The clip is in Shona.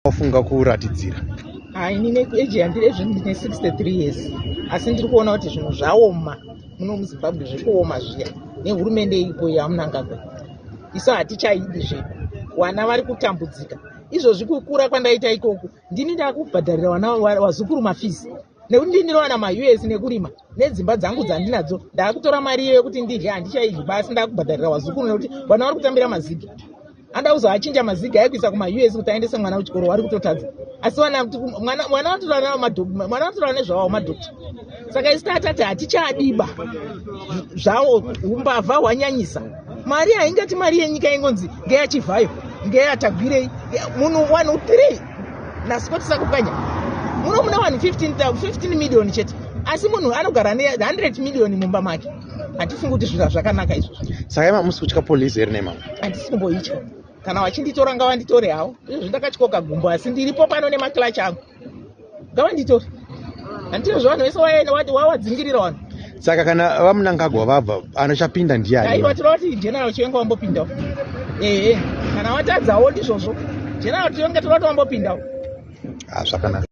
Wafunga kuratidzira? Ini neage yandiri ezvino, ndine 63 years, asi ndiri kuona kuti zvinhu zvaoma muno muZimbabwe. Zviri kuoma zviya nehurumende iripo yaMunangagwa. Isu hatichaidi zvedu, vana vari kutambudzika izvozvi. Kukura kwandaita ikoku, ndini ndakubhadharira vana vazukuru mafees, nekuti ndini ndinowana maUS nekurima nedzimba dzangu dzandinadzo. Ndaakutora mari iyo yekuti ndidye, handichaidyi basi, ndakubhadharira vazukuru, nekuti vana vari kutambira mazigi. Anda kuzoachinja mazigi aikuisa kumaUS kuti aendese mwana kuchikoro, vari kutotadza. Asi mwana vanotora nezvavawo madhokta. Saka isi tatati hatichadiba zvawo, umbavha hwanyanyisa. Mari haingati mari yenyika ingonzi ngeyaChivhayo, ngeyaTagwirei, munhu 1 3 naScott Sakupwanya. Muno muna vanhu 15 million chete, asi munhu anogara ne100 million mumba make. Hatifungi kuti zvinhu zvakanaka izvozvo. Saka ima musi kutya polisi here nemama? Handisi kumboitya. Kana vachinditora, ngavanditore havo. Izvozvi ndakatyoka gumbo, asi ndiripo pano nemacrutch angu. Ngavanditore, handitizvo? Vanhu vese wawadzingirira vanhu. Saka kana vaMunangagwa vabva, anochapinda ndiani? Aiwa, tinoda kuti General Chiwenga wambopindawo. Ehe, kana watadzawo ndizvozvo. General Chiwenga toda kuti wambopindawo. Ah, zvakanaka.